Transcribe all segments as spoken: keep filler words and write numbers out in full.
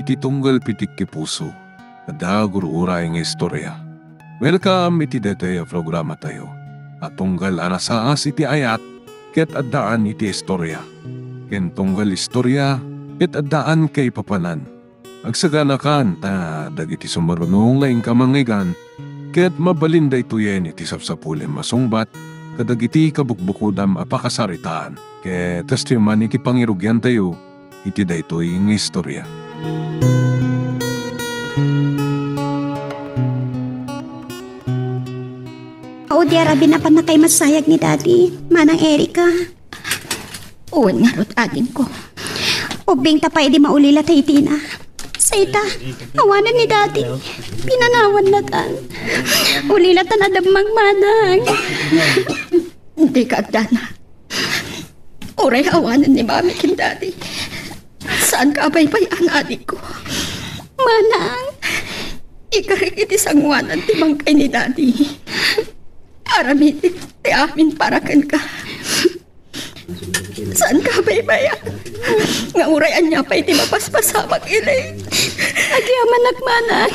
Ti tunggal pitik ti puso, adda gur-uray nga istorya. Welcome iti daytoy a programatayo a tunggal a nasaas iti ayat ket addaan iti istorya, ken tunggal istorya ket addaan kaipapanan. Agsaganakan ta dagiti sumaruno nga inka mangngeggan ket mabalin daytoyen iti sapsapulem a sungbat kadagiti kabukbukodam a pakasaritaan. Ket kastoy man iti pangirugiantayo iti daytoy nga istorya. Audi, arabin a pannakaimassayag ni Daddy, Manang Erica. Wen ngarud, adingko. Ubbing ta pay idi maulila ta itina. Sayta, awanen ni Daddy. Pinanawannatan. Ulila ta nademmang, Manang. Dika agdanag. Uray awanen ni Mami ken Daddy, saanka a baybay-an, adingko. Manang, ikarik iti sangoanan ti bangkay ni Daddy. Aramidek ti amin para kenka. Saanka a baybay-an nga uray ania pay ti mapaspasamak, Elaine. Agyamanak, Manang.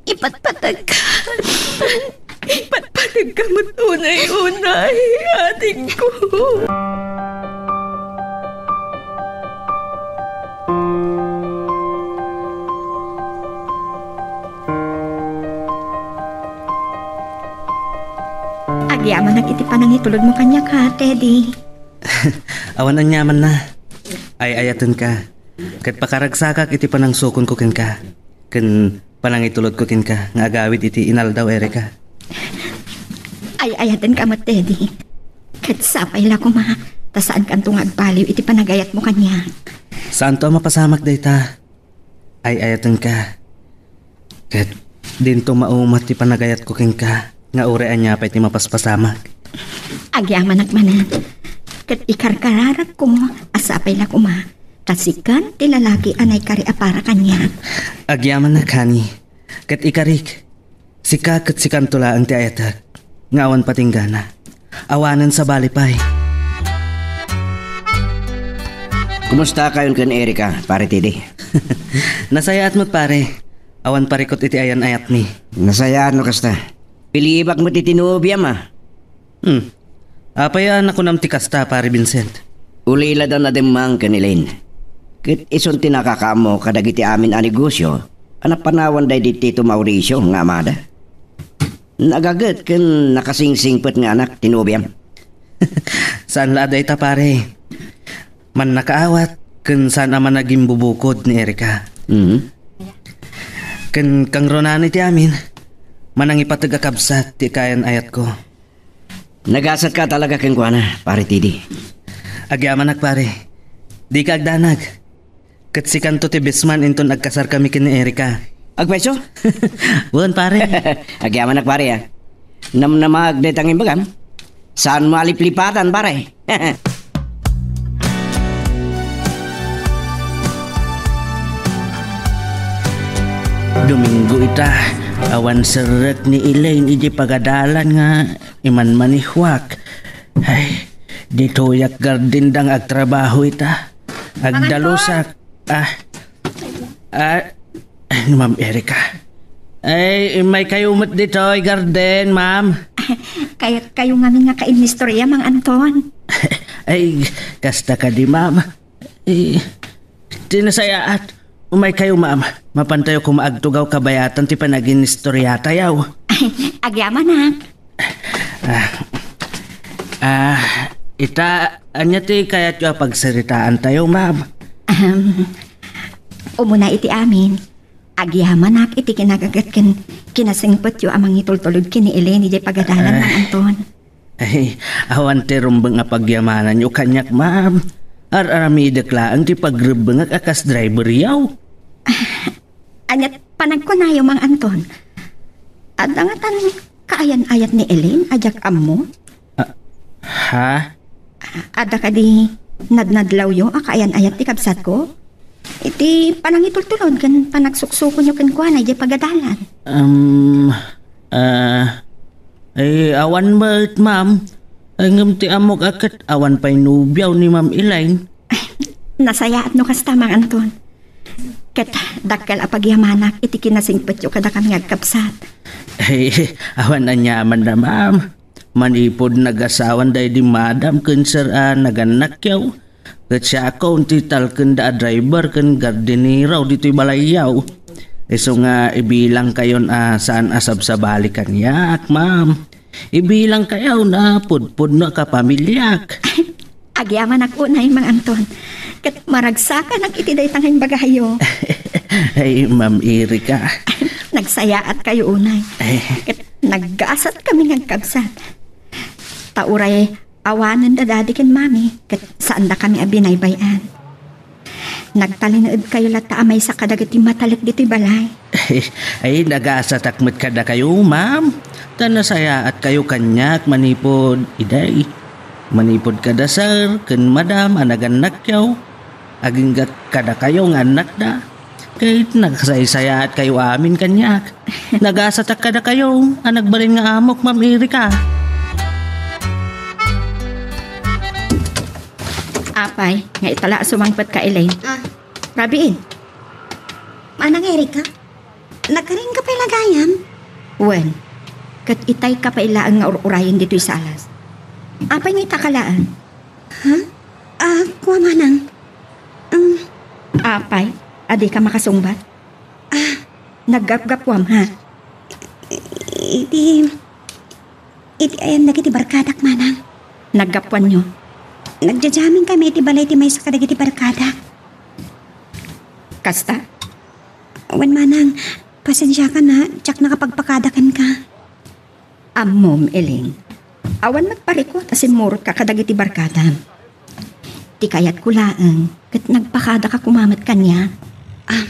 Ipatpategka. Ipatpategka met unay-unay, adingko. Agyamanak iti panangitulodmo kaniak, ha, Teddy. Awan aniamanna. Ay-ayatenka. Ket pakaragsakak iti panangsukonko kenka, ken panangitulodko kenka nga agawid iti inaldaw, Erica. Ay-ayatenka met, Teddy. Ket sapay la koma ta saankanto nga agbaliw iti panagayatmo kaniak. Saanto a mapasamak dayta. Ay-ayatenka. Ket dinto maumat ti panagayatko kenka nga uray ania pay ti mapaspasamak. Agyamanak manen. Ket ikarkararagko a sapay la koma ta sikan ti lalaki a naikari a para kaniak. Agyamanak, honey. Ket ikarik, sika ket sikanto laeng ti ayatek nga awan patinggana. Awanen sabali pay. Kumustakayon ken Erica, Pare Teddy? Nasayaat met, pare. Awan parikut iti ayan-ayatmi. Nasayaat no kasta. Pilibak met iti nobiam, a. Hmm. Apay a nakunam ti kasta, Pare Vincent? Ulila da nademmang ken Elaine. Ket isun ti nakakaammo kadagiti amin a negosio a napanawanda idi Tito Mauricio nga amada. Nagaget ken nakasingsingpet nga anak ti nobiam. Saan la a dayta, pare. Mannakaawat ken saan a managimbubukod ni Erica. Mhm. Ken kangrunaan iti amin, manangipateg a kabsat ti kayan-ayatko. Nagasatka talaga kenkuana, Pare Teddy. Agyamanak, pare. Dika agdanag. Ket sikanto ti bisman inton agkasarkami ken ni Erica. Agpayso? Wen, pare. Agyamanak, pare, a. Namnamaak dayta nga imbagam. Saanmo a liplipatan, pare. Domingo ita, awan serrek ni Elaine idi pagadalan nga imanmanihuak. Ay, ditoyak garden da nga agtrabaho ita. Agdalusak. Ah. Ah, ni Ma'am Erica. Ay, immay kayo met ditoy garden, ma'am. Kayat kayo ngamin nga kainistorya, Mang Anton. Ay, kasta kadi, ma'am. Eh, ti nasayaat, umay kayo, ma'am. Mapantayo koma agtugaw kabayatan ti panaginistoryatayo. Agyamanak. Ah, ah, ita, ania ti kayatyo a pagsaritaantayo, ma'am? Ahem. Umuna iti amin, agyamanak iti kinagaget ken kinasingpetyo a mangitultulod ken ni Elaine idiay pagadalan, Mang Anton. Ay, awan ti rumbeng a pagyamananyo kaniak, ma'am. Ar-aramidek laeng ti pagrebbengek a kas driveryo. Ania ti panagkunayo, Mang Anton? Adda ngatan kaayan-ayat ni Elaine a diak ammo? Ah, ha? Adda kadi nadnadlawyo a kaayan-ayat ti kabsatko? Iti panangitultulod ken panagsuksukonyo kenkuana idiay pagadalan. Um, ah, ay, awan met, ma'am. Ay, ngem ti ammok a ket awan pay nobiaw ni Ma'am Elaine. Nasayaat no kasta, Mang Anton. Ket dakkel a pagyamanak iti kinasingpetyo kadakami nga agkabsat. Ay, awan aniamanna, ma'am. Manipud nagasawan daydi madam ken sir a nagannakyo, ket siakon ti talkenda a driver ken gardinero ditoy balayyo. Isu nga ibilangkayon a saan a sabsabali kaniak, ma'am. Ibilangkayon a pudpudno a kapamiliak. Agyamanak unay, Mang Anton. Ket maragsakanak iti dayta nga imbagayo. Ay, Ma'am Erika. Nagsayaatkayo unay. Ay. Ket naggasatkami nga agkabsat. Ta uray awanen da Daddy ken Mommy, ket saandakami a binaybay-an. Nagtalinuedkayo latta a maysa kadagiti matalek ditoy balay. Ay, nagasatak met kadakayo, ma'am. Ta nasayaatkayo kaniak manipud idiay. Manipud kada sir ken madam a nagannakyo. Agingga kadakayo nga annakda. Ket nagsaysayaatkayo amin kaniak. Nagasatak kadakayo a nagbalin nga amok, Ma'am Erika. Apay, nga itala a sumangpet ka, Elaine. Ah. Rabiin. Manang Erika, nagkarinka pay la gayam? Wen, ket itay ka pay laeng nga ur-urayen ditoy salas. Apay nga itaka laeng? Ha? Ah, kua manang. Um, Apay, a dika makasungbat? Ah. Naggapgapuam, ha? Iti, iti ayan dagiti barkadak, manang. Naggapuanyo? Nagja-jamming kami iti balay ti maysa kadagiti barkadak. Kasta? Wen, manang, pasensiakan a, diak nakapagpakada kenka. Ammom, Elaine, awan met parikut a simmurot ka kadagiti barkadam. Ti kayatko laeng, ket nagpakada ka koma met kaniak. Ah,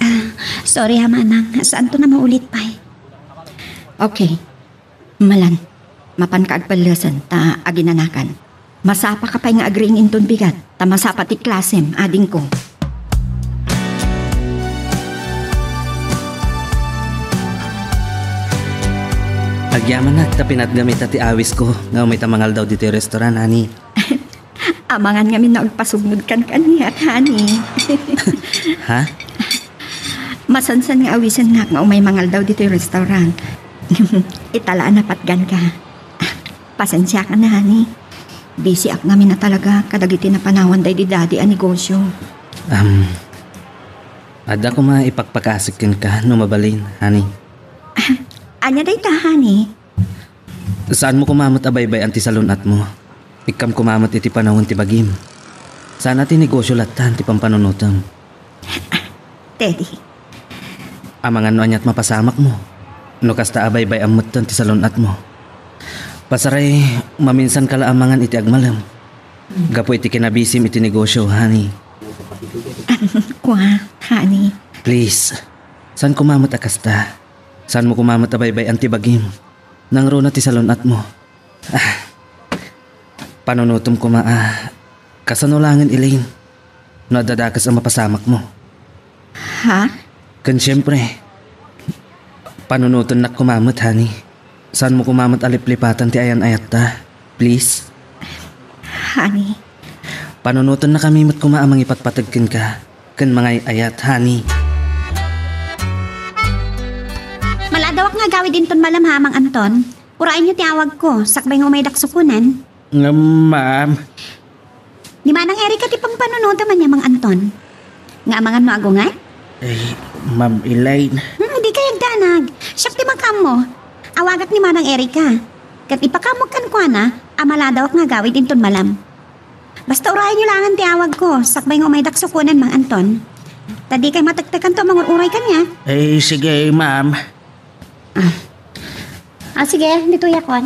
ah, sorry ha, manang. Saanto a maulit pay. Okay. Malan, mapanka agpellesen ta aginanakan. Masapa ka pay nga agriing inton bigat, ta masapa ti klasem, adingko. Agyamanak ta pinatgam ita ti awisko nga umay ta mangaldaw ditoy restaurant, honey. Amangan ngamin no agpasugmodkan kaniak, honey. Ha? Masansan nga awisennak nga umay mangaldaw ditoy restaurant. Ita la a napatganka. Pasensiakan a, honey. Busyak ngamin a talaga kadagiti napanawan daydi Daddy a negosyo. Um, adda koma ipakpakasik kenka no mabalin, honey. Ania dayta, honey? Saanmo koma met a baybay-an ti salun-atmo. Ikkam koma met iti panawen ti bagim. Saan a ti negosyo lattan ti pampanunotem. Teddy. Amangan no aniat mapasamakmo. No kasta a baybay-am metten ti salun-atmo. Pasaray, maminsan ka la amangan iti agmalem. Gapu iti kinabisim iti negosyo, honey. Kua, honey. Please. Saan koma met a kasta? Saanmo koma met a baybay-an ti bagim? Nangruna ti salun-atmo. Ah, panunotem koma a kasano laengen, Elaine, no adda dakes a mapasamakmo. Ha? Ken siempre, panunotennak koma met, honey. Saanmo koma met a liplipatan ti ayan-ayatta. Please. Honey. Panunotennakami met koma a mangipatpateg kenka ken mangay-ayat, honey. Maladawak nga agawid inton malem ha, Mang Anton. Urayenyo ti awagko, sakbay nga umaydak sukonen. Ngem, ma'am. Ni Manang Erika ti pampanunotem ania, Mang Anton. Nga amangan no agungar? Ay, Ma'am Elaine. Hmm, di kay agdanag. Siak ti makaammo. Awagak ni Manang Erika. Ket ipakaammo kenkuana a maladawak nga agawid inton malem. Basta urayenyo laengen ti awagko, sakbay nga umaydak sukonen, Mang Anton. Ta di kay matektekanto a mangur-uray kaniak. Eh, sige, ma'am. Ah. Ah, sige, ditoyakon.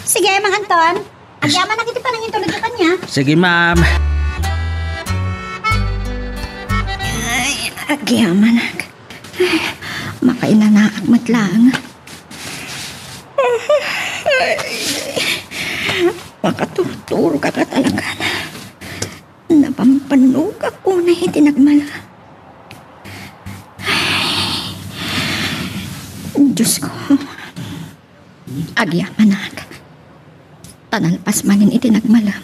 Sige, Mang Anton. Agyamanak iti panangintulod kaniak. Sige, ma'am. Ay, agyamanak. Ay, makainanaak met laeng. Ay, makaturturog ka talaga. Napampannogak unay iti nagmala. Ay, Diyos ko. Agyamanak. Ta nalpas manen iti nagmalem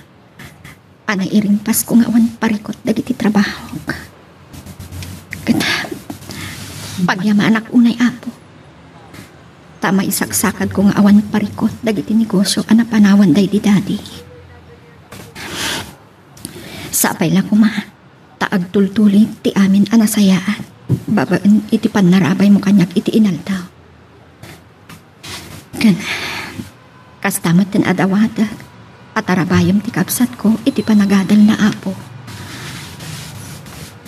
a nairingpasko nga awan parikut dagiti trabahok. Ket pagyamanak unay, Apo, ta maisaksakadko nga awan parikut dagiti negosio a napanawan daydi Daddy. Sapay la koma ta agtultulit ti amin a nasayaat babaen iti pannarabaymo kaniak iti inaldaw. Ken kasta met ti ad-awatek a tarabayem ti kabsatko iti panagadalna, Apo.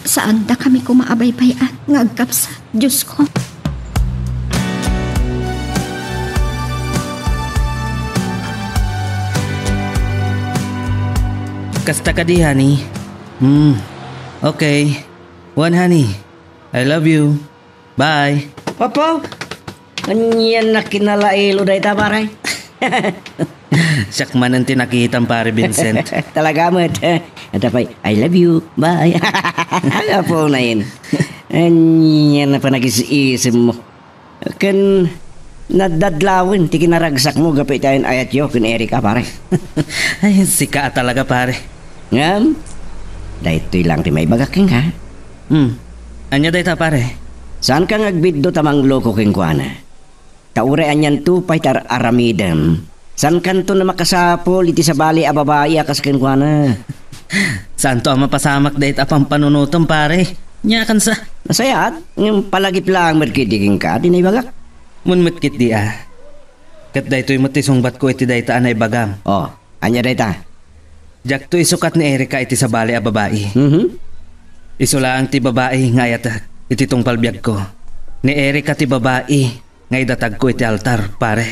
Saandakami koma a baybay-at nga agkabsat, Diosko. Kasta kadi, honey? Hmm. Okay. Wen, honey. I love you. Bye. Papa, anian a kinalailo dayta, pare? Siak manen ti nakitam, pare Vincent. Talaga met. Ata pay, "I love you. Bye." Apo na yun. Anian a panagis-isim mo. Ken nadadlawen ti kinaragsakmo gapu iti ay-ayatyo ken Erika, pare. Ay, sika a talaga, pare. Ngem, daytoy lang ti maibagak kenka. Hmm. Ania dayta, pare? Saanka nga agbiddo ta mangloko kenkuana. Ta uray anianto pay ti ar-aramidem, saankanto a makasapul iti sabali a babai a kas kenkuana. Saanto a mapasamak dayta a pampanunotem, pare. Ania kansa? Nasayaat, ngem palagip laeng met ketdi kenka ti naibagak. Wen met ketdi a. Ket daytoy met ti sungbatko iti dayta a naibagam. Oh, ania dayta? Diakto isukat ni Erika iti sabali a babai. Mhm. Isu laeng ti babai nga ayatek iti tungpal biagko. Ni Erika ti babai nga idatagko iti altar, pare.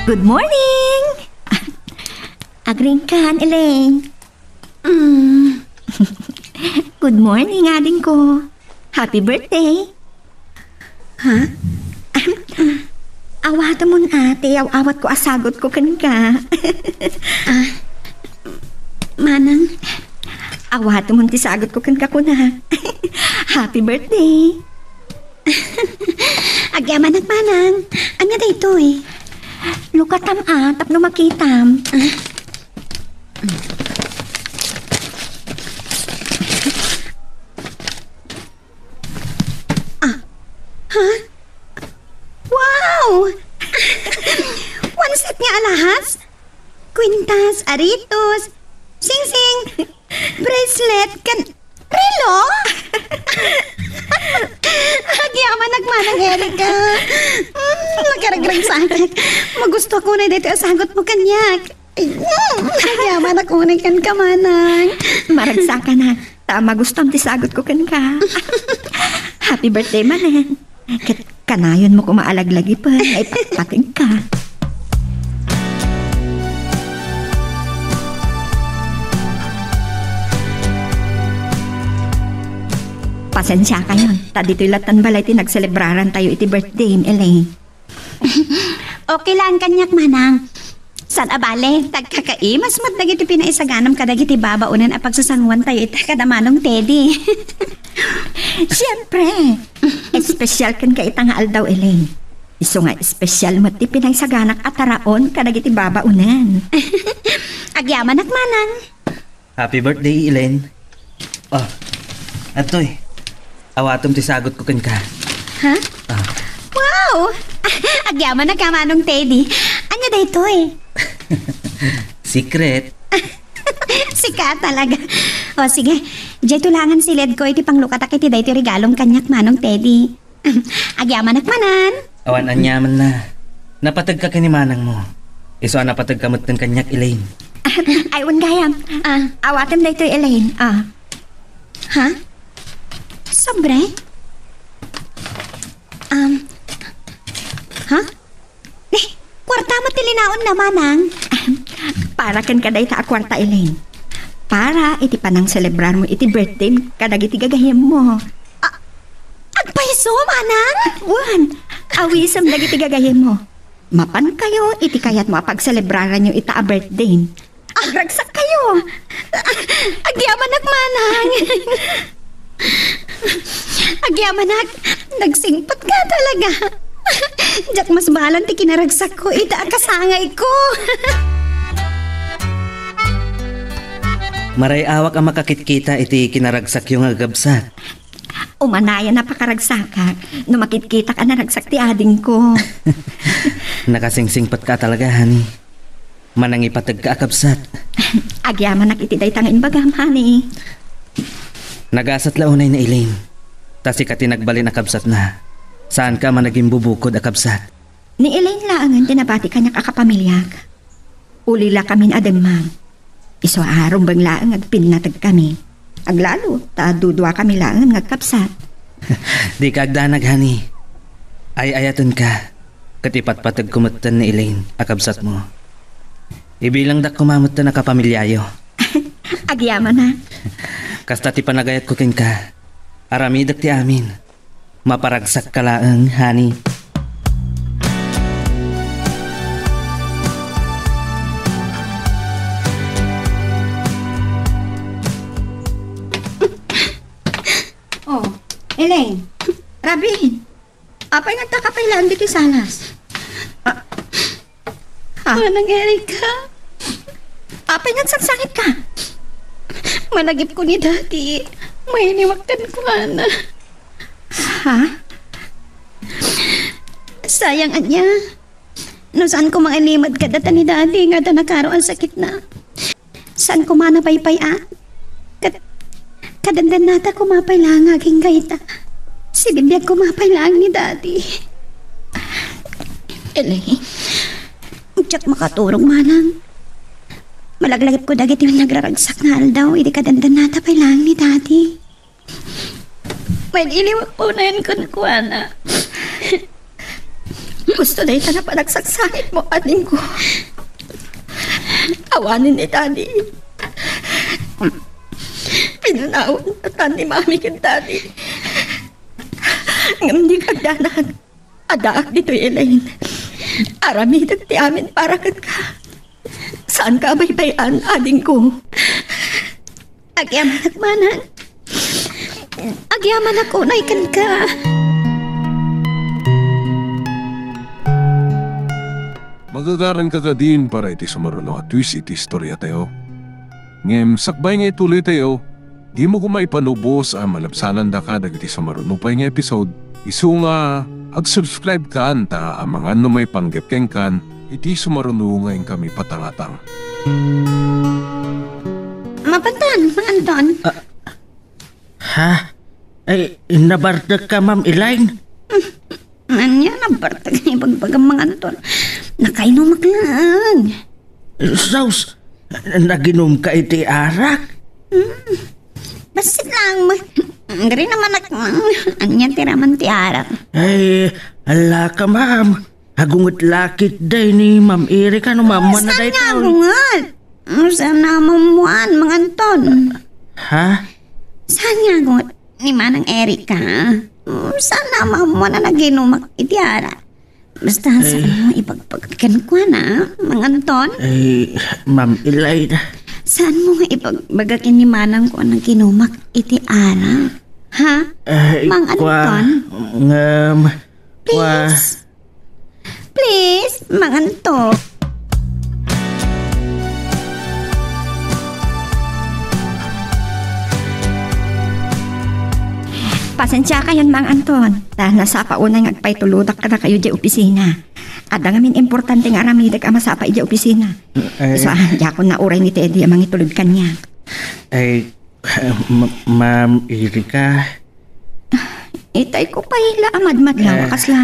Good morning! Agriingkan, Elaine. Mm. Good morning, adingko. Happy birthday. Ha? Awatemon a ti aw-awatko a sagutko kenka. Ah, Manang. Awatemon ti sagutko kenka, kuna. Happy birthday. Agyamanak, Manang. Ania daytoy? Lukatam a, tapno makitam. Ah. Ah. Ha? Wow! One set nga alahas? Kwintas, aritos, singsing, bracelet, kan, relo? Agyamanak, Manang Erika. Mm, makaragragsakak. Magustuak unay daytoy a sagutmo kaniak. Ay, mm, agyamanak unay kenka, Manang. Maragsakanak. Ta magustuam ti sagutko kenka. Happy birthday manen. Ket kanayonmo koma a laglagipen nga ipatpategka. Pasensiakayon, ta ditoy lattan balay ti nagselebrarantayo iti birthday, Elaine. Okay lang kaniak, Manang. Saan a bale, ta agkakaimas met dagiti pinaisaganam kadagiti babaonen a pagsasanguantayo ita kada Manong Teddy. Siempre, espesyal kenka ita nga aldaw, Elaine. Isu nga espesyal met ti pinaisaganak a taraon kadagiti babaonen. Agyamanak, Manang. Happy birthday, Elaine. Oh, adtoy. Awatem ti sagutko kenka. Ha? Ah. Wow! Agyamanak a, Manong Teddy. Ania daytoy? Secret. Sika talaga. O, sige. Diay tulangan siledko iti panglukatak iti daytoy regalom kaniak, Manong Teddy. Agyamanak manen. Awan aniamanna. Napategka ken ni manangmo. Isu a napategka metten kaniak, Elaine. Ay, wen gayam. Ah. Awatem daytoy, Elaine. Ah. Ha? Sobre? Um, ha? Eh, kuarta met ti linaonna, Manang. Para kenka dayta a kuarta, Elaine. Para iti panangselebrarmo iti birthday kadagiti gagayemmo. Ah, agpayso, Manang? Wen, awisem dagiti gagayemmo. Mapankayo iti kayatmo a pagselebraranyo ita a birthday. Agragsakkayo. Agyamanak, Manang. Agyamanak, nagsingpetka talaga. Diak masbalan ti kinaragsakko ita a kasangayko. Maray-awak a makakitkita iti kinaragsakyo nga agabsat. Umanayan a pakaragsakak no makitkitak a naragsak ti adingko. Nakasingsingpetka talaga, honey. Manangipategka a kabsat. Agyamanak iti dayta nga imbagam, honey. Nagasat la unay ni Elaine. Ta sika ti nagbalin a kabsatna. Saanka a managimbubukod a kabsat. Ni Elaine laengen ti nabati kaniak a kapamiliak. Ulila kamin a dengngeg. Isu a rumbeng laeng agpinnategkami. Aglalo, ta duduakami laeng nga agkabsat. Dika agdanag, honey. Ay-ayatenka. Ket ipatpategko metten ni Elaine a kabsatmo. Ibilangdak koma metten a kapamiliayo. Agyamanak. Kasta ti panagayatko kenka. Aramidek ti amin. Maparagsakka laeng, honey. Oh, Elaine. Robin. Apay nga agkakapailan ditoy salas? Ah, Ha? Manang Erica. Apay nga agsangsangitka? Malagipko ni Daddy. Mailiwak kenkuana. Ha? Sayang ania. No saanko mangilimed kadata ni Daddy nga adda nakaro a sakitna. Saanko manapaypay a. Ket Kadandannata koma pay laeng agingga ita. Sibibiag koma pay laeng ni Daddy. Elaine, diak makaturog manang. Malaglagipko dagiti nagraragsak nga aldaw idi kadandannata pay laeng ni Daddy. Mailiwak unayen kenkuana. Gusto dayta nga panagsaksakitmo, adingko. Awanen ni Daddy. Pinanawan tan ni Mami ken Daddy. Ngem dika agdanag. Addaak ditoy, Elaine. Aramidek ti amin para kenka. Saanka a baybay-an, adingko. Agyamanak manang. Agyamanak unay kenka. Magagaranka kadin para iti sumaruno a twist iti istoriatayo. Ngem sakbay nga ituloytayo, dimo koma ipanubos a malabsanandaka dagiti sumaruno pay nga episode. Isu nga, ag-subscribe kan ta amangan no maipanggep kenkan iti sumaruno nga inkami patangatang. Mapantan, Mang Anton. Ah, ha? Ay, nabartek ka, Ma'am Elaine? Ania, nabartek nga ibagbagam, Mang Anton. Nakainumak laeng. Sus, naginum ka iti arak? Hmm. Bassit lang, ma-, diri naman ak-, ania ti raman ti arak? Ay, ala ka, ma'am. Agunget lakit day ni Ma'am Erika no maammuan na daytoy. Saan nga agunget? Saan nga maammuan, Mang Anton? Ha? Saan nga agunget ni Manang Erika? Saan nga maammuan a naginumak iti arak? Basta, ay, saan mo ibagbagak kenkuana, Mang Anton? Ay, Ma'am Elaine. Saan mo nga ibagbagak ni manang ko a naginumak iti arak? Ha? Ay, Mang Anton? Ngem, please. Please, Mang Anton. Pasensiakayon, Mang Anton, ta nasapa unay nga agpaitulodak kadakayo idiay opisina. Adda ngamin importante nga aramidek a masapa idiay opisina. Eh. Isu a, diakon nauray ni Teddy a mangitulod kaniak. Eh, Ma-, Ma'am Erika. Itay ko pay la a madmadlaw a kasla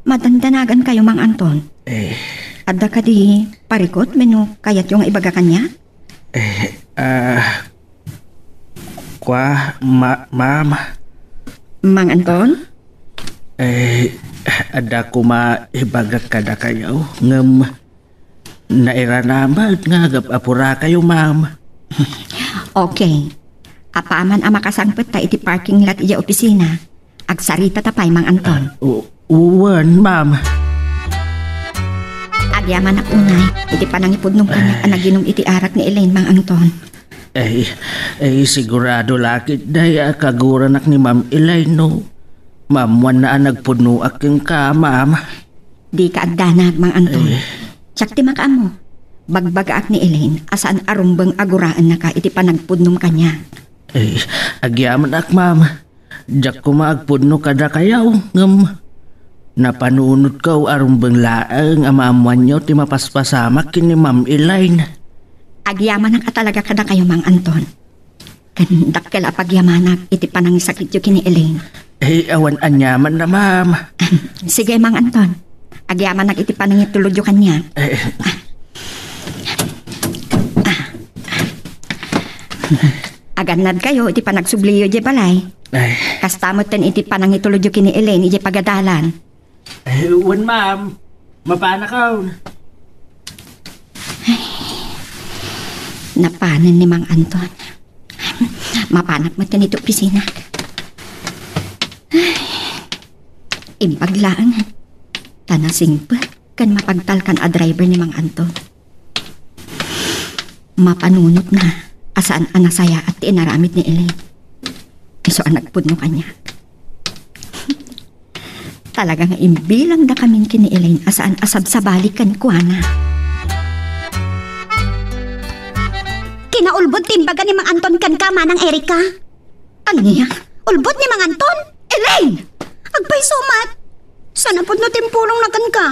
madandanagankayo, Mang Anton. Eh. Adda kadi parikut wenno kayatyo nga ibaga kaniak? Eh, ah, kua, ma-, ma'am. Mang Anton? Eh, adda koma ibaga kadakayo, ngem nairanamed nga agap-apurakayo, ma'am. Okay. Apaman a makasangpet ta iti parking lot idiay opisina, agsarita ta pay, Mang Anton. Ah, u-, wen, ma'am. Agyamanak unay iti panangipudnom kaniak a naginum iti arak ni Elaine, Mang Anton. Ay, ay, sigurado lakit day a kaguranak ni Ma'am Elaine no maammuanna a nagpudnoak kenka, ma'am. Dika agdanag, Mang Anton. Eh. Siak ti makaammo. Bagbagaak ni Elaine a saan a rumbeng a guraennaka iti panagpudnom kaniak. Eh, agyamanak, ma'am. Diak koma agpudno kadakayo, ngem napanunotko a rumbeng laeng a maammoanyo ti mapaspasamak ken ni Ma'am Elaine. Agyamanak a talaga kadakayo, Mang Anton. Ken dakkel a pagyamanak iti panangisakityo ken ni Elaine. Eh, awan aniamanna, ma'am. Sige, Mang Anton. Agyamanak iti panangitulodyo kaniak. Eh. Agannadkayo iti panagsubliyo idiay balay. Eh. Kasta metten iti panangitulodyo ken ni Elaine idiay pagadalan. Eh, wen, ma'am. Mapanakon. Napanen ni Mang Anton. Mapanak metten iti opisina. Imbag laeng. Ta nasingpet ken mapagtalkan a driver ni Mang Anton. Mapanunotna a saan a nasayaat ti inaramid ni Elaine. Isu a nagpudno kaniak. Talaga nga imbilangdakamin ken ni Elaine a saan a sabsabali kenkuana. Kinaulbod ti imbaga ni Mang Anton kenka, Manang Erika. Ania? Ulbod ni Mang Anton? Elaine! Agpayso met. Saan a pudno ti impulongna kenka.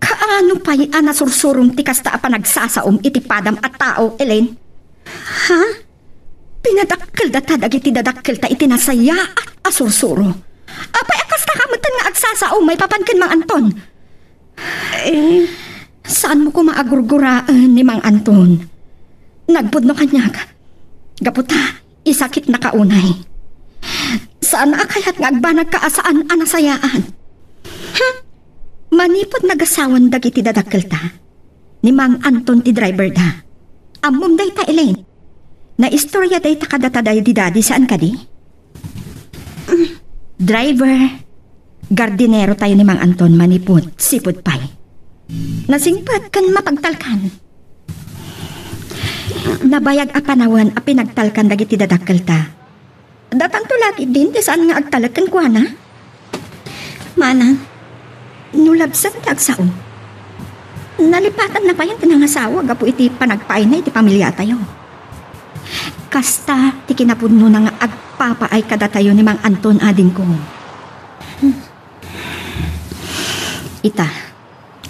Kaano pay a nasursurom ti kasta a panagsasaom iti padam a tao, Elaine? Ha? Pinadakkeldata dagiti dadakkelta iti nasayaat a sursuro. Apay a kastaka metten nga agsasaom maipapan ken Mang Anton? Eh, saanmo koma a gurguraen ni Mang Anton. Nagpudno kaniak. Gapu ta, isakitnaka unay. Saan a kayat nga agbanagka a saan a nasayaat. Hmm? Manipud nagasawan dagiti dadakkelta, ni Mang Anton ti driver da. Ammom dayta, Elaine. Naistorya dayta kadata daydi dadi, saan kadi? Driver, gardinero tayo ni Mang Anton manipud sipud pay. Nasingpet ken mapagtalkan. Nabayag a panawen a pinagtalkan dagiti dadakkelta. Datanto la ketdin ti saan nga agtalek kenkuana? Manang, no labsem ti agsao, nalipatanna payen ti nangasawa gapu iti panagpaayna iti pamiliatayo. Kasta ti kinapudnona nga agpapaay kadatayo ni Mang Anton, adingko. Hmm. Ita,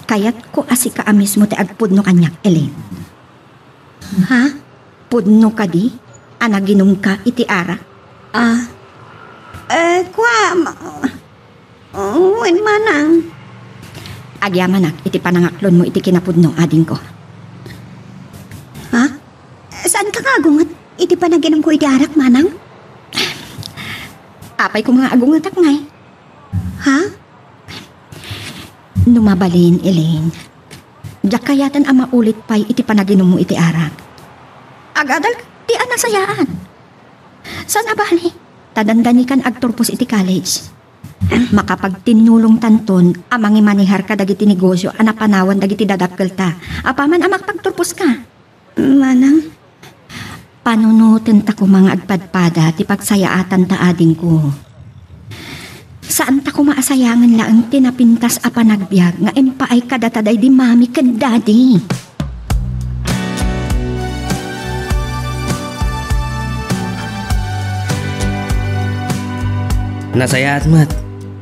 kayatko a sika a mismo ti agpudno kaniak, Elaine. Ha? Pudno kadi a naginumka iti arak? Ah, eh, kua, ma-, wen, manang. Agyamanak iti panangaklonmo iti kinapudno, adingko. Ha? Saanka nga agunget iti panaginumko iti arak, manang? Apay koma nga agungetak ngay? Ha? No mabalin, Elaine, diak kayaten a maulit pay iti panaginummo iti arak. Agadal ti a nasayaat. Saan a bali, ta dandanikan agturpos iti college. Makapagtinnulongtanton a mangimanehar kadagiti negosio a napanawan dagiti dadakkelta apaman a makapagturposka. Manang? Panunotenta koma nga agpadpada ti pagsayaatanta, adingko. Saanta koma a sayangen laeng ti napintas a panagbiag nga impaay kadata daydi mami ken dadi. Nasayaat met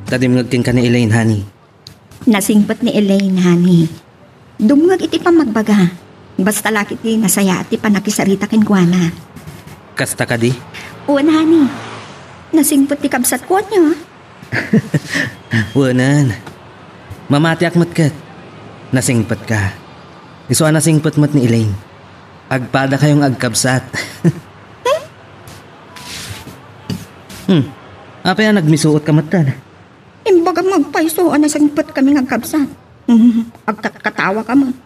ta dimngeg kenka ni Elaine, honey. Nasingpet ni Elaine, honey. Dumngeg iti pammagbaga. Basta la ketdi nasayaat ti pannakisarita kenkuana. Kasta kadi? Wen, honey. Nasingpet ti kabsatko, ania? Wenen. Mamatiak met ket. Nasingpetka. Isu a nasingpet met ni Elaine. Agpadakayo nga agkabsat. Hmm. Apay a nagmisuotka metten? Imbagam nga agpayso a nasingpetkami nga agkabsat. Hmm, agkatkatawaka met.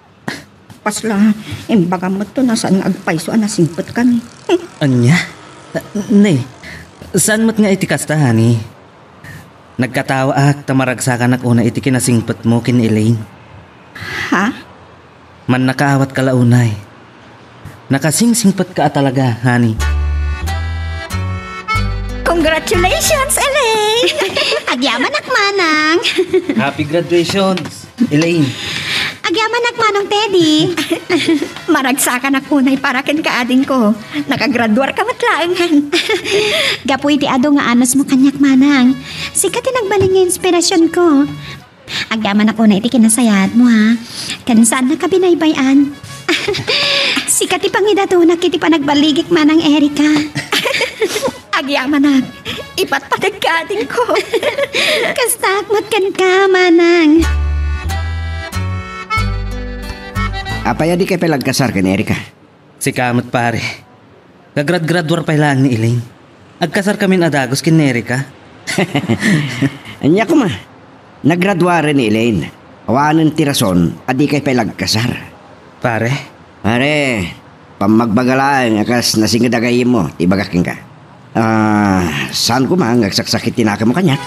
Kasla, imbagam metten a saan nga agpayso a nasingpetkami. Ania? Ne, saan met nga iti kasta, honey? Nagkatawaak ta maragsakanak unay iti kinasingpetmo ken Elaine. Ha? Mannakaawatka la unay. Nakasingsingpetka a talaga, honey. Congratulations, Elaine! Agyamanak, Manang! Happy graduations, Elaine! Agyamanak, Manong Teddy! Maragsakanak unay para kenka, adingko. Nakagraduar ka met laengen. Gapu iti adu nga anus mo kaniak, Manang. Sika ti nagbalin nga inspirasionko. Agyamanak unay iti kinasayaat mo, ha? Ken saannak a binaybay-an. Sika ti pangidatonak iti panagballigik, Manang Erika. Agyamanak, ipatpateg ka, adingko. Kastaak met kenka, Manang. Apay a dikay pay agkasar ken Erika? Sika met, pare. Kagradgraduar pay laeng ni Elaine. Agkasarkamin a dagus ken ni Erika. Ania koma, nagraduaren ni Elaine. Awanen ti rason a dikay pay agkasar. Pare? Pare, pammagbaga laeng a kas nasinged a gayyemmo ti ibagak kenka. Ah, saan koma nga agsaksakit ti nakemmo kaniak?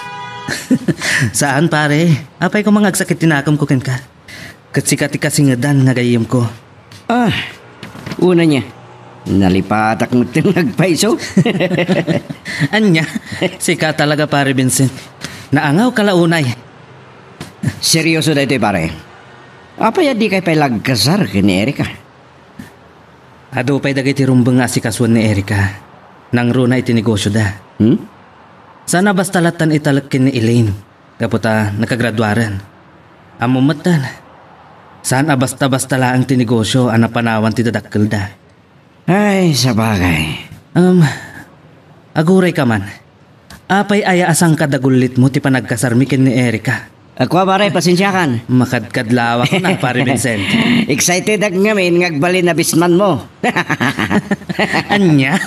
Saan, pare. Apay koma nga agsakit ti nakemko kenka? Ket sika ti kasingedan nga gayyemko. Ah, una nia. Nalipatak met ti nagpayso. Ania? Sika talaga, Pare Vincent. Naangawka la unay. Seryoso daytoy, pare. Apay a dikay pay agkasar ken ni Erika? Adu pay dagiti rumbeng nga asikasuan ni Erika. Nangruna iti negosyoda. Hmm? Saan a basta lattan italek ken ni Elaine. Gapu ta nakagraduaren. Ammom metten, saan a basta-basta laeng ti negosyo a napanawan ti dadakkelda. Ay, sabagay. Um, agurayka man. Apay aya a sangkad a gullitmo ti panagkasarmi ken ni Erika? Kua, pare, pasensiakan. Makadkadlawak na, Pare Vincent. Excited ak ngamin nga agbalin a bismanmo. Ania?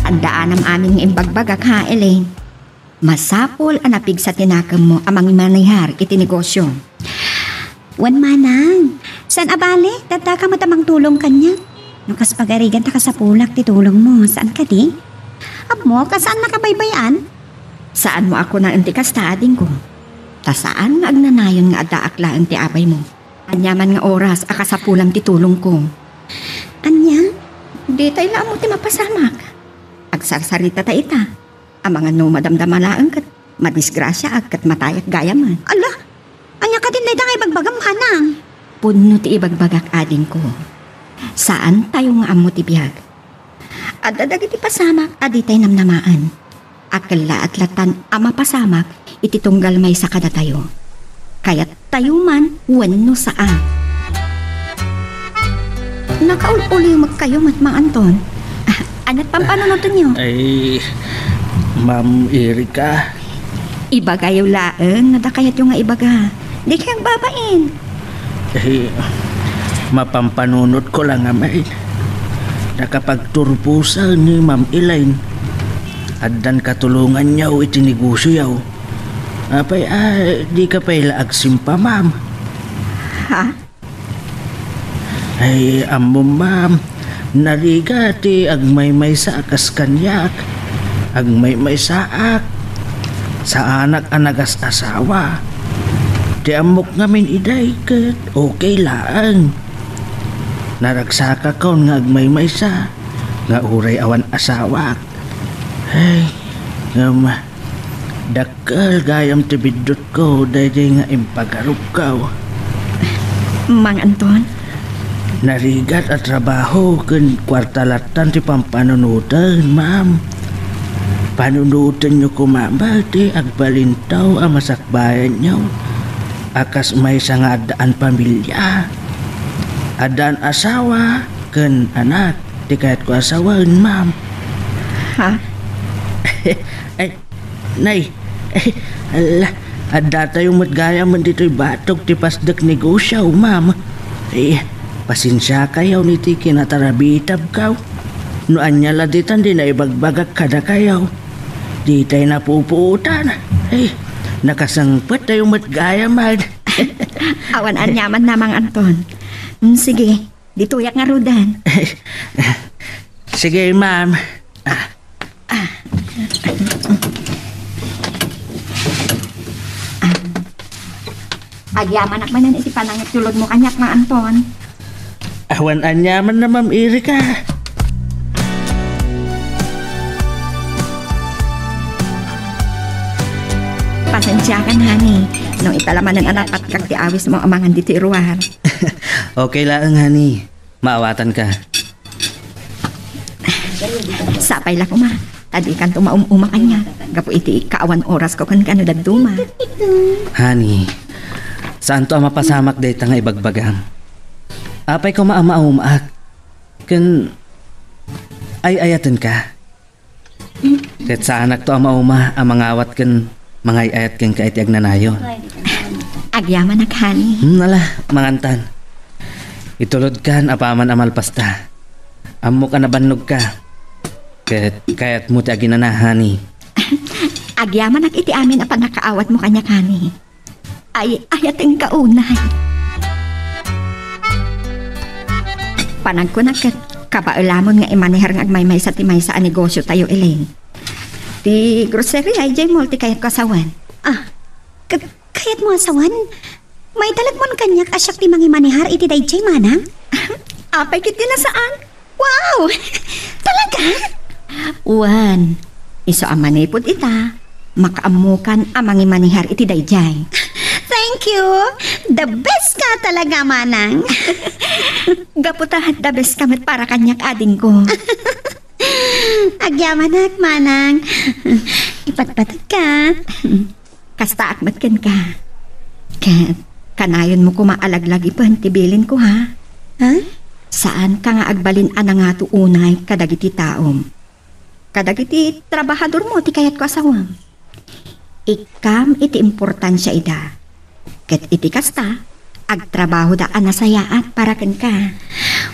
Addaanam amin nga imbagbagak, ha, Elaine? Masapul a napigsa ti nakemmo a mangimanehar iti negosyo. Wen, Manang, saan a bale, daddaka met a mangtulong kaniak. No kas pagarigan ta kasapulak ti tulongmo, saan kadi? Ammok a saannak a baybay-an. Saanmo a kunaen ti kasta, adingko. Ta saan nga agnanayon nga addaak laeng ti abaymo. Aniaman nga oras a kasapulam ti tulongko. Ania? Ditay la ammo ti mapasamak. Agsarsarita ta ita. Amangan no madamdama laeng ket madisgrasiaak ket matayak gayamen. Ala! Ania kadin dayta nga ibagbagam, Manang? Pudno ti ibagbagak, adingko. Saantayo nga ammo ti biag. Adda dagiti pasamak a ditay namnamaen. A kellaat lattan a mapasamak iti tunggal maysa kadatayo. Kayat tayo man wenno saan. Nakaul-ulimek kayo met, Mang Anton. Ah, aniat pampanunotenyo? Ay, Ma'am Erika. Ibagayo laeng no adda kayatyo nga ibaga. Dikay agbabain. Eh, mapampanunotko la ngamin. Nakapagturpusan ni Ma'am Elaine. Addan katulonganyo iti negosyoyo. Apay a dika pay la agsimpa, ma'am? Ha? Ay, ammom, ma'am, narigat ti agmaymaysa a kas kaniak. Agmaymaysaak. Saanak a nagas-asawa. Ti ammok ngamin idiay ket okay laeng. Naragsakakon nga agmaymaysa, nga uray awan asawak. Ay, ngem, dakkel gayam ti biddutko daydiay nga impagarupko. Mang Anton? Narigat a trabaho ken kuarta lattan ti pampanunoten, ma'am. Panunotenyo koma met ti agbalinto a masakbayanyo a kas maysa nga addaan pamilia. Addaan asawa ken anak ti kayatko a sawen, ma'am. Ha? Ay, nay, ay, ala, addatayo met gayamen ditoy batog ti pasdek negosyo, ma'am. Ay, pasensiakayo iti kinatarabitabko. No ania la ditan ti naibagbagak kadakayo. Ditay napupuotan. Ay, nakasangpettayo met gayamen. Awan aniaman, Mang Anton. Mm, sige, ditoyak ngaruden. Sige, ma'am. Ah. Agyamanak manen iti panangitulodmo kaniak, Mang Anton. Awan aniamanna, Ma'am Erika. Pasensiakan, honey. No ita la manen a napatkak ti awismo amangan ditoy ruar. Okay laeng, honey. Maawatanka. Sapay la koma, ta dikanto maum-uma kaniak, gapu iti kaawan orasko kenka no dadduma. Honey, saanto a mapasamak dayta nga ibagbagam. Apay koma a maumaak ken ay-ayatenka? Ket saanakto a mauma a mangawat ken mangay-ayat kenka iti agnanayon. Agyamanak, honey. Hmm, ala, mangantan. Itulodkan apaman a malpasta. Ammok a nabannogka. Ket kayatmo ti aginana, honey. Agyamanak iti amin a pannakaawatmo kaniak, honey. Ay, ayatenka unay. Panagkunak ket kabaelamon nga imanehar nga agmaymaysa ti maysa a negosiotayo, Elaine. Ti groceria idiay mall ti kayatko a sawen. Ah, ka-, kayatmo a sawen? Maitalekmon kaniak a siak ti mangimanehar iti daydiay, manang? Apay ketdi a saan? Wow! Talaga? Wen, isu a manipud ita, makaammokan a mangimanehar iti daydiay. Thank you! The best ka talaga, manang! Gapu ta, the best ka met para kaniak, adingko. Agyamanak, manang. Ipatpateg ka. Kastaak met kenka. Ket kanayonmo koma a laglagipen ti bilinko, ha? Ha? Saanka nga agbalin a nangato unay kadagiti taom. Kadagiti trabahadormo ti kayatko a sawem. Ikkam iti importansia ida. Ket iti kasta, agtrabahoda a nasayaat para kenka.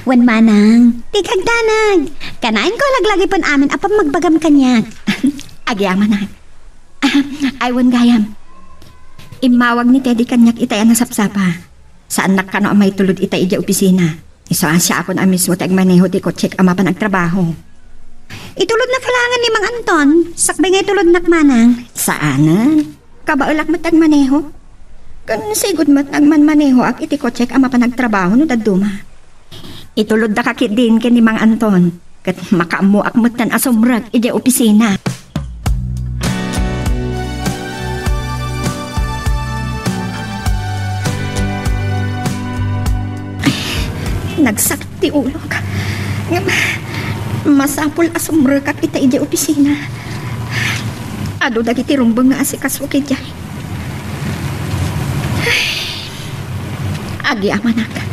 Wen, manang, ti kagdanag. Kanayon ko laglagipen amin a pammagbagam kaniak. Agyamanak. Ah, ay, wen gayam. Immawag ni Teddy kaniak itay a nasapsapa. Saannak kano a maitulod itay idiay opisina. Isu a siakon a mismo ti agmaneho ti kotsek a mapan agtrabaho. Itulodnak laengen ni Mang Anton, sakbay nga itulodnak manang. Saanen. Kabaelak met agmaneho. Ken sigud met nga agmanmanehoak iti kotsek a mapan agtrabaho no dadduma. Ituloddaka ketdin ken ni Mang Anton, ket makaammoak metten a sumrek idiay opisina. Nagsakit ti ulok. Ngem, masapul a sumrekak ita idiay opisina. Adu dagiti rumbeng nga asikaso idiay. Agyamanak.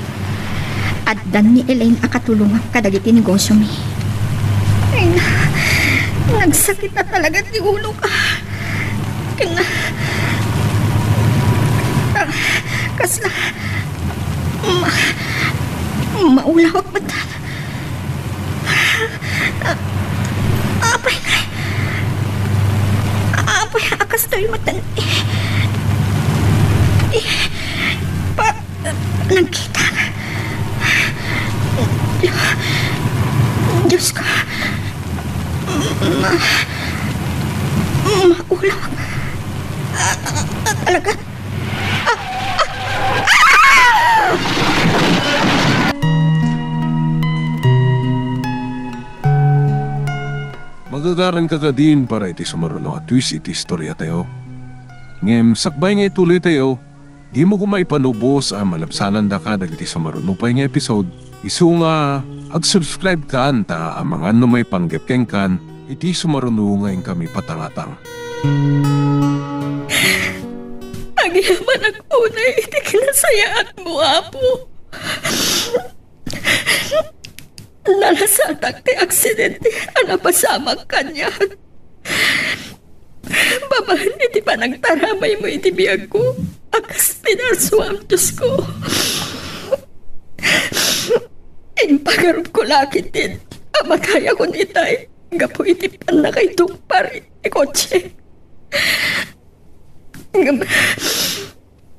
Addan ni Elaine a katulongak kadagiti negosyomi. Ay, na, nagsakit na talaga ti ulok. Ken, ah, kasla, ma-, maulawak met. Apay, apay, a kastoy met. Eh, eh, pa-, Nagkita. Diyos ko. Ma-, maulaw. Ah, ah, ah, talaga. Ah, ah, ah! Magagaranka kadin para iti sumaruno a twist iti istoriatayo. Ngem sakbay nga ituloytayo, dimo koma ipanubos a malabsanandaka dagiti sumaruno pay nga episode. Isu nga ag-subscribe kan ta amangan no maipanggep kenkan iti sumaruno nga inkami patangatang. Agyamanak unay iti kinasayaatmo, Apo. Nalasatak ti aksidente a napasamak kaniak. Babaen iti panagtaramaymo iti biagko a kas pinarsuam, Diosko. Impagarupko la ketdin a matayakon itay gapu iti pannakaitungpar iti kotse. Ngem,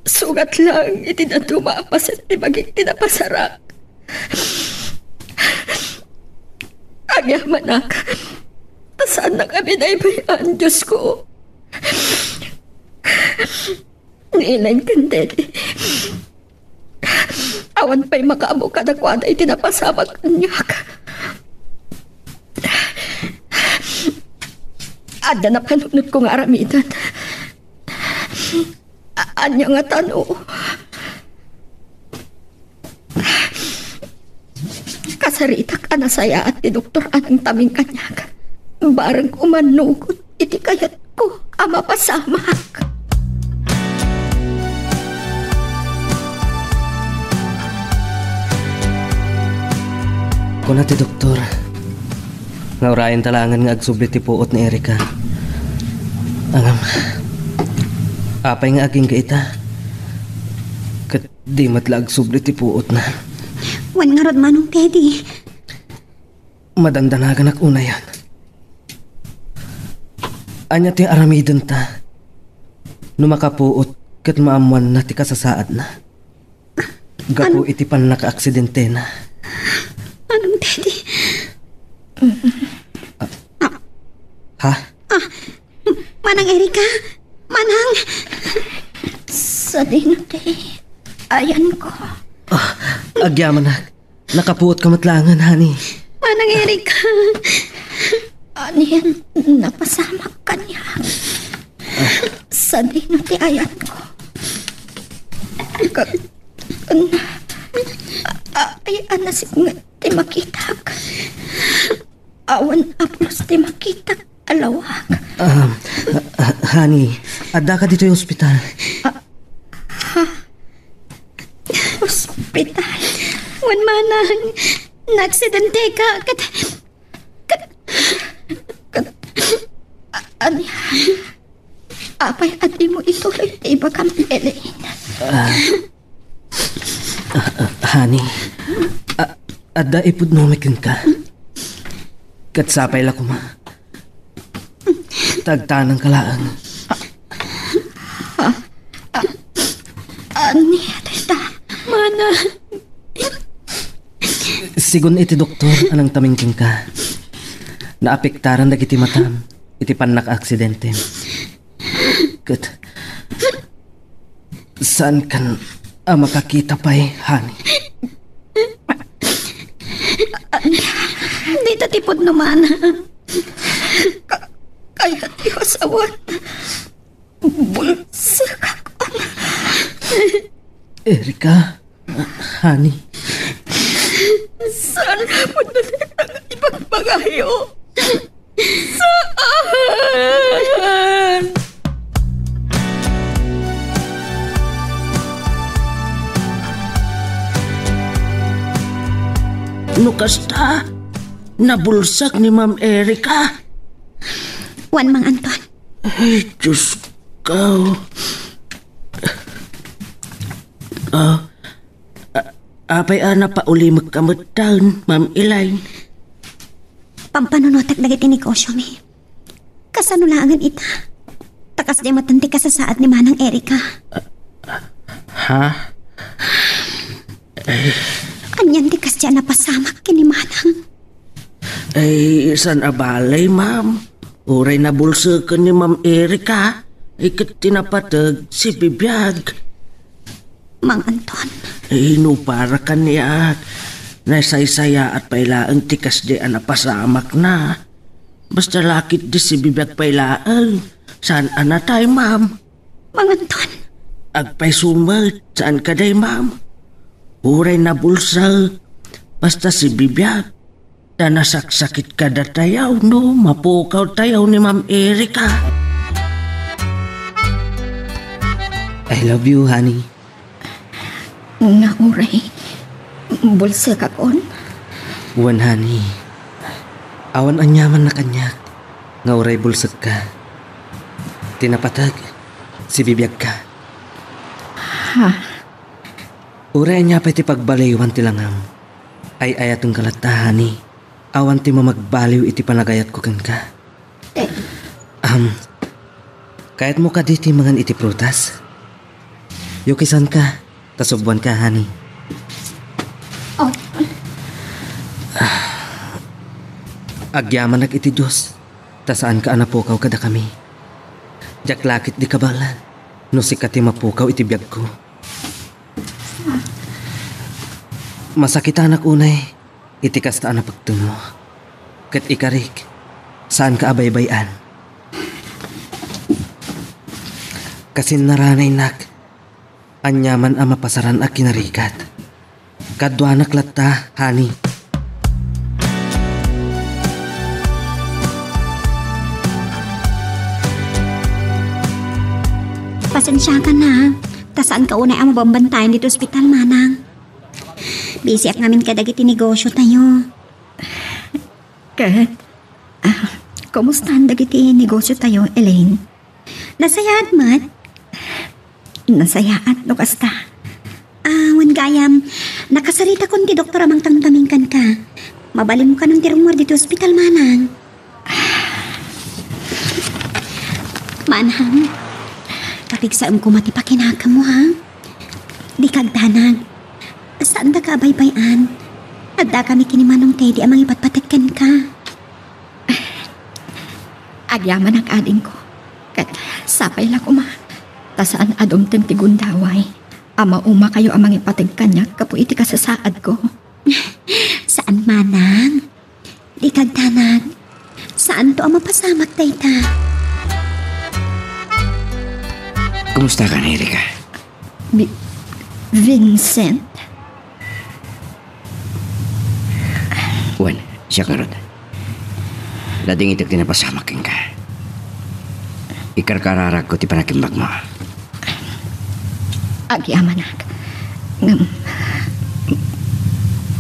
sugat laeng iti dadduma a paset ti bagik ti napasarak. Agyamanak, ta saannak a binaybay-an, Diosko. Ni Elaine ken Teddy, Awan pay makaammo kadakuada iti napasamak kaniak. Adda napanunotko nga aramiden. A-, ania ngata no kasaritak a nasayaat ti doktor a nangtaming kaniak? Bareng umanugot iti kayatko a mapasamak. Kuna ti doktor, nga urayenta laengen nga agsubli ti puot ni Erika. Ngem, apay nga agingga ita? Ket di met la agsubli ti puotna. Wen ngarud, Manong Teddy. Madandanaganak unayen. Ania ti aramidenta no makapuot ket maammoanna ti kasasaadna? Gapu Ano? iti pannakaaksidentena. Manong Teddy. Ha? Ah, Manang Erika? Manang? Sadino ti ayanko? Ah, agyamanak. Nakapuot ka met laengen, honey. Manang Erika. Anian napasamak kaniak? Sadino ti ayanko? Ka-, a-, a-, ay, a nasipnget ti makitak. Awan a pulos ti makitak a lawag. Ah, ah, honey, addaka ditoy ospital. Ah, ha? Ospital? Wen manang, naaksidenteka, ket, ket, ket, a-, ania? Apay a dimo ituloy ti ibagam, Elaine? Ah, ah, ah, honey, a-, adda ipudnomi kenka. Ket sapay la koma ta agtanangka laeng. Ah, ah, ania dayta, Manang? Sigun iti doktor a nangtaming kenka, naapektaran dagiti matam iti pannakaaksidente. Ket saankan a makakita pay, honey. Dita ti pudno, Manang. Ka-, kayat ti asawan. Bulsekak. Erika, honey. Saan mo na ipagpagayo? Saan? No kasta, nabulsak ni Ma'am Erika. Wen, Mang Anton. Ay, Diyos ko. Ah, a-, apay a napaulimekka metten, Ma'am Elaine? Pampanunotek dagiti negosyomi. Kasano laengen ita? Ta kasdiay metten ti kasasaad ni Manang Erika. Ha? Anian ti kasdiay a napasamak ken ni Manang? Ay, saan a balay, ma'am. Uray nabulseken ni Ma'am Erika, ay ket ti napateg, sibibiag. Mang Anton. Ay, no para kaniak, nasaysayaat pay laeng ti kasdi a napasamakna. Basta la ketdi sibibiag pay laeng, saan a natay, ma'am. Mang Anton. Agpayso met, saan kadi, ma'am? Uray nabulsek, basta sibibiag. Ta nasaksakitka datayaw no mapukawtayaw ni Ma'am Erika. I love you, honey. Nga uray, bulsekakon? Wen, honey. Awan aniamanna kaniak nga uray bulsekka. Ti napateg, sibibiagka. Ha? Uray ania pay ti pagbaliwan ti langam, ay-ayatenka latta, honey. Awan ti mamagbaliw iti panagayatko kenka. Eh. Am, kayatmo kadi ti mangan iti prutas? Yukisanka, ta subbuanka, honey. Oh. Agyamanak iti Dios, ta saanka a napukaw kadakami. Diak la ketdi kabaelan no sika ti mapukaw iti biagko. Masakitanak unay iti kasta a napagtengmo. Ket ikarik, saanka a baybay-an. Kasinnaranaynak, aniaman a mapasaran a kinarigat. Kaduanak latta, honey. Pasensiakan, ha, ta saanka unay a mabambantayan ditoy ospital, manang. Bisiak ngamin kadagiti negosio tayo. Ket, ah, kumustaan dagiti negosio tayo, Elaine? Nasayaat met. Nasayaat no kasta. Ah, wen gayam, nakasaritakon ti doktor a mangtamtaming kenka. Mabalinmo kanon ti rummuar ditoy ospital, manang. Manang, papigsaem koma ti pakinakemmo, ha? Dika agdanag. Saandaka a baybay-an. Addakami ken ni Manong Teddy a mangipatpateg kenka. Agyamanak, adingko. Ket sapay la koma, ta saan a dumteng ti gundaway a maumakayo a mangipateg kaniak gapu iti kasasaadko. Saan, manang. Dika agdanag. Saanto a mapasamak dayta. Kumusta ka, Erika? Bi-, Vincent? Wen, siak ngarud. Nadingitek ti napasamak kenka. Ikarkararagko ti panakimbagmo. Agyamanak. Ngem,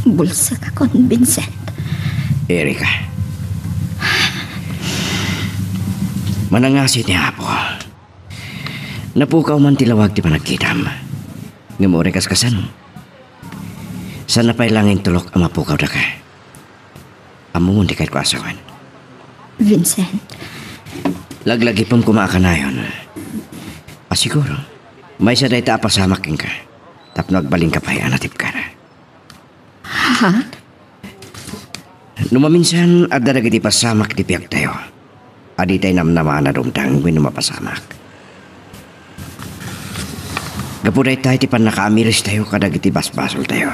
bulsekakon, Vincent. Erika. Manangasi ti Apo. Napukaw man ti lawag ti panagkitam. Ngem uray kas kasano, saan pay laeng intulok a mapukaw daka. Ammom ti kayatko a sawen. Vincent. Laglagipem koma a kanayon a siguro, maysa dayta a pasamak kenka tapno agbalinka pay a natibkada. Ha? No maminsan, adda dagiti pasamak ti biagtayo a ditay namnama a nadumteng wenno mapasamak. Gapu dayta iti pannakaamiristayo kadagiti basbasoltayo.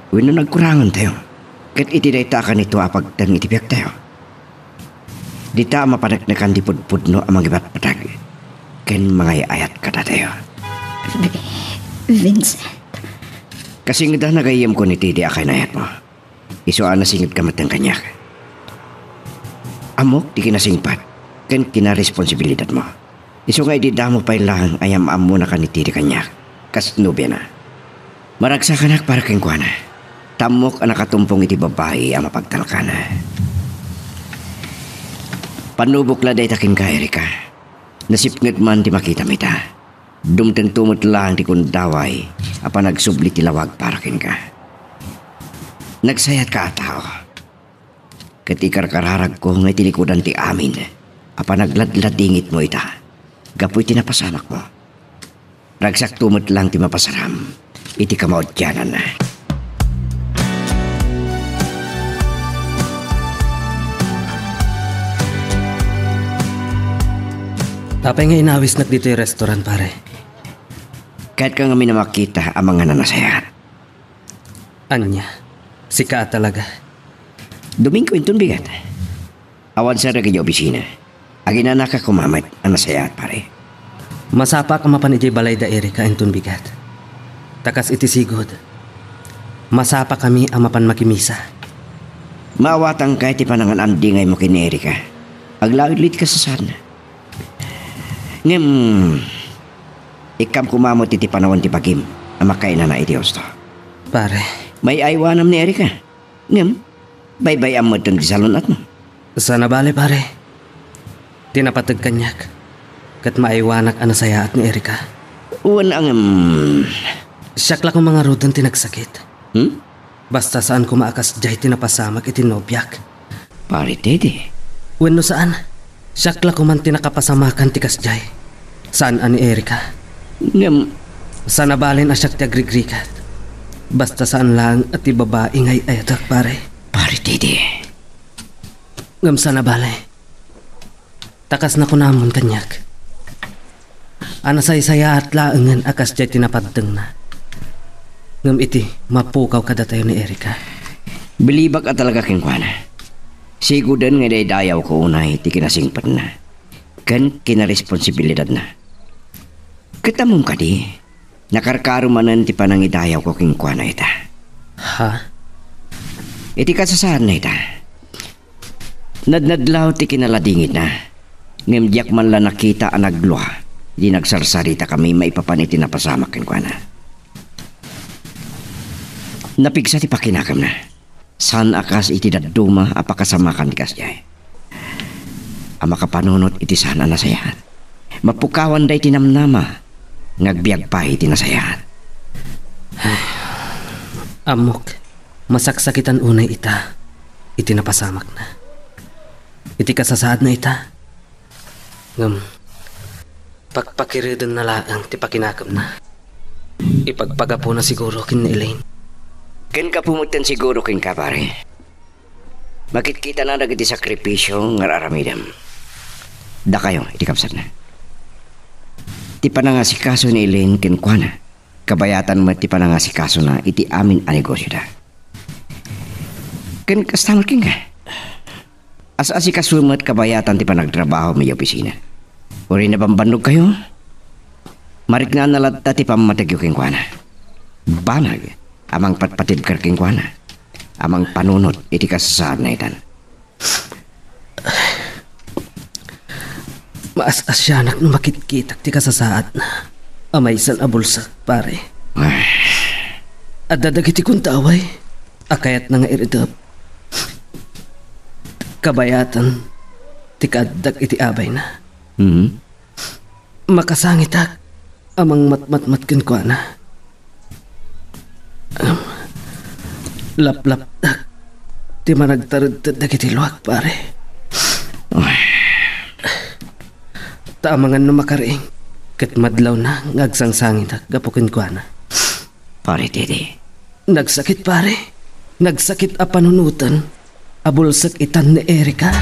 Wenno nagkurangentayo. Ket iti dayta a kanito a pagteng iti biagtayo, dita a mapaneknekan ti pudpudno a mangipatpateg ken mangay-ayat kadatayo. Vi-, Vincent. Kasingeda nagayyemko ni Teddy a kaynayatmo. Isu a nasingedka metten kaniak. Ammok ti kinasingpet ken kinaresponsibilidatmo. Isu nga idi damo pay laeng a yam-ammonaka ni Teddy kaniak kas nobiana. Maragsakanak para kenkuana. Ta ammok a nakatumpong iti babai a mapagtalkan. Pannubok la dayta kenka, Erika. Nasipnget man ti makitam ita. Dumtengto met laeng ti gundaway a panagsubli ti lawag para kenka. Nagsayaat a tao. Ket ikarkararagko nga itilikudan ti amin a panagladladingitmo ita gapu iti napasamakmo. Ragsakto met laeng ti mapasaram iti kamaudiananna. Apay nga inawisnak ditoy restaurant, pare? Kayatka ngamin a makita a mangan a nasayaat. Ania? Sika a talaga? Domingo inton bigat. Awan sa dagiti opisina. Aginanaka koma met a nasayaat, pare. Masapak a mapan idiay balay da Erika inton bigat. Ta kas iti sigud, masapakami a mapan makimisa. Maawatanka iti panangan-andingaymo ken ni Erika. Aglawidlaw iti kasasaadna. Ngem, ikkam koma met iti panawen ti bagim a makainana iti husto. Pare. May-aywanam ni Erika. Ngem, baybay-am metten ti salun-atmo. Saan a bale, pare. Ti napateg kaniak, ket maaywanak a nasayaat ni Erika. Wen, ngem, siak la koma ngaruden ti nagsakit. Hmm? Basta saan koma a kasdiay ti napasamak iti nobiak. Pare Teddy. Wenno saan, siak la koman ti nakapasamakan ti kasdiay. Saan a ni Erika. Ngem, saan a balen a siak ti agrigrigat. Basta saan laeng a ti babai nga ay-ayatek, pare. Pare Teddy. Ngem saan a bale. Ta kas nakunamon kaniak a nasaysayaat laengen a kasdiay ti napaddengna. Ngem iti mapukaw kadatayo ni Erica, bilibak a talaga kenkuana. Siguden nga idaydayawko unay ti kinasingpetna ken kinaresponsibilidatna. Ket ammom kadi, nakarkaro manen ti panangidayawko kenkuana ita. Ha? Iti kasasaadna ita, nadnadlaw ti kinaladingitna, ngem diak man la nakita a naglua idi nagsarsaritami maipapan iti napasamak kenkuana. Napigsa ti pakinakemna. Saan a kas iti dadduma a pakasamakan ti kasdiay a makapanunot iti saan a nasayaat. Mapukawanda iti namnama nga agbiag pay iti nasayaat. Ammok, masaksakitan unay ita iti napasamakna. Iti kasasaadna ita, ngem pakpakiredenna laeng ti pakinakemna. Ipagpagapuna siguro ken ni Elaine. Ken gapu metten siguro kenka, pare. Makitkitana dagiti sakripisio nga ar-aramidem. Dakayo iti kabsatna. Ti panangasikaso ni Elaine kenkuana, kabayatan met ti panangasikasona iti amin a negosioda. Ken kasta met kenka. As-asikaso met kabayatan ti panagtrabaho idiay opisina. Uray nabambannogkayo, mariknana latta ti pammategyo kenkuana. Banag a mangpatpatibker kenkuana, a mangpanunot iti kasasaadna itan. Maas-asianak no makitkitak ti kasasaadna a maysan a bulsek, pare. Ay. Adda dagiti kuntaway a kayatna nga iridep. Kabayatan ti kaaddak iti abayna. Mhm. Makasangitak a mangmatmatmat kenkuana. Am, laplaptak ti managtaredted dagiti luak, pare. Ay. Ta amangan no makariing, ket madlawna nga agsangsangitak gapu kenkuana. Pare Teddy. Nagsakit, pare. Nagsakit a panunoten a bulsek itan ni Erica.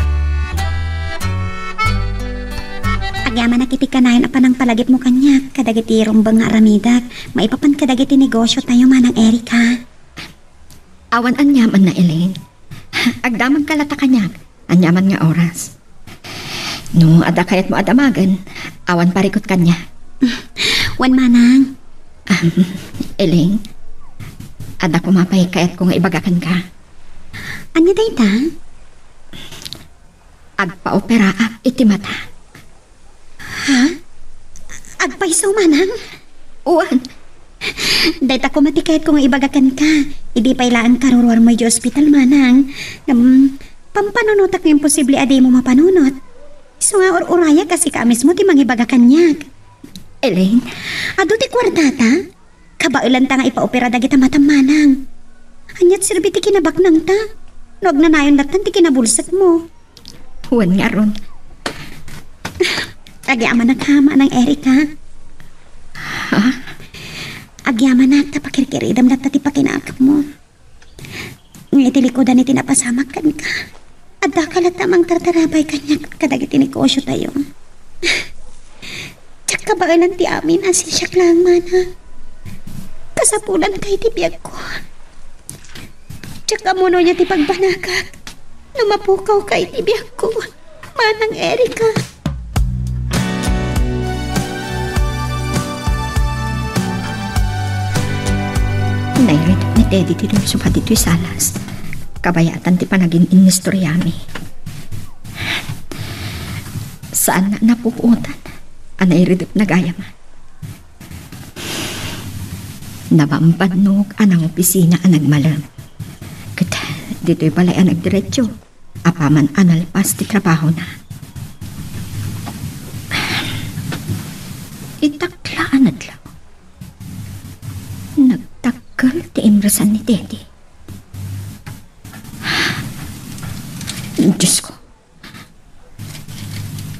Agyamanak iti kanayon a panangpalagipmo kaniak kadagiti rumbeng nga aramidek maipapan kadagiti negosiotayo, Manang Erica. Awan aniamanna, Elaine. Agdamagka latta kaniak aniaman nga oras. No adda kayatmo a damagen, awan parikut kaniak. Wen, Manang. Ahem, Elaine, adda koma pay kayatko nga ibaga kenka. Ania dayta? Agpaoperaak iti mata. Ha? Agpayso, Manang? Wen. Dayta koma ti kayatko nga ibaga kenka. Idi pay laeng karuruarmo idiay ospital, Manang. Ngem, pampanunotak nga imposible a dimo mapanunot. Isu nga ur-urayak a sika a mismo ti mangibaga kaniak. Elaine? Adu ti kuartata? Kabaelanta nga ipaopera dagita matam, Manang. Aniat serbi ti kinabaknangta no agnanayon lattan ti kinabulsekmo? Wen ngarud. Agyamanak, Manang Erica. Ha? Agyamanak ta pakirkiridem latta ti pakinakemmo. Nga iti likudan iti napasamak kenka, addaka latta a mangtartarabay kaniak kadagiti negosiotayo. Diak kabaelan ti amin a siak laeng, Manang. Kasapulanka iti biagko. Diak ammo no ania ti pagbanagak no mapukawka iti biagko, Manang Erica. Nairidep ni Teddy ti dumsuma ditoy salas. Kabayatan ti panagin-inistoriami. Saan nga napupuotan a nairidepna gayam. Nabambannog a nangopisina a nagmalem. Ket ditoy balay a nagdiretso, apaman a nalpas ti trabahona. Itakla a nadlaw, nagdakkel ti imresan ni Teddy. Diosko,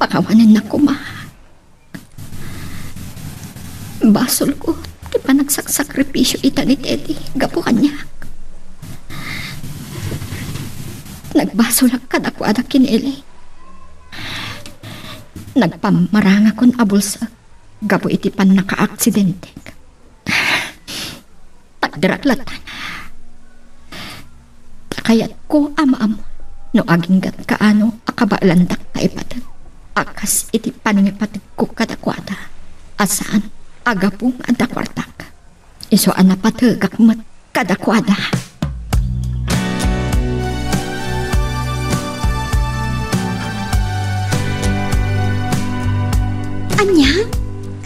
pakawanennak koma. Basolko ti panagsaksakripisio ita ni Teddy gapu kaniak. Nagbasolak kadakuada ken ni Eli. Nagpammarangakon a bulsek gapu iti pannakaaksidente. Tak Dirak latta. Ta kayatko a maammo no agingga't kaano a kabaelandak nga ipateg a kas iti panangipategko kadakuada a saan a gapu nga adda kuartak. Isu a napategak met kadakuada. Ania?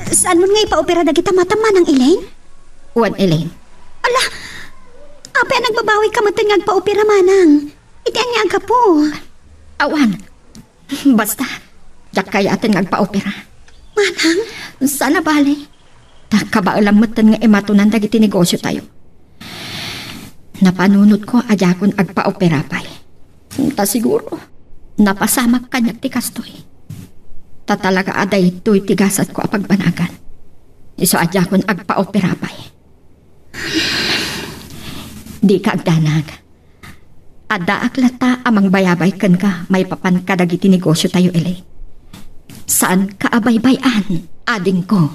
Saanmon nga ipaopera dagita matam, Manang Elaine? Wen, Elaine. Ala, apay a nagbabawika metten nga agpaopera, Manang? Iti ania a gapu? Awan. Basta, diak kayaten nga agpaopera. Manang? Saan a bale. Ta kabaelam metten nga imatonan dagiti negosiotayo. Napanunotko a diakon agpaopera pay. Ta siguro, napasamak kaniak ti kastoy. Ta talaga a daytoy ti gasatko a pagbanagan. Isu a diakon agpaopera pay. Dika agdanag. Addaak latta a mangbayabay kenka maipapan kadagiti negosiotayo, Elaine. Saanka a baybay-an, adingko.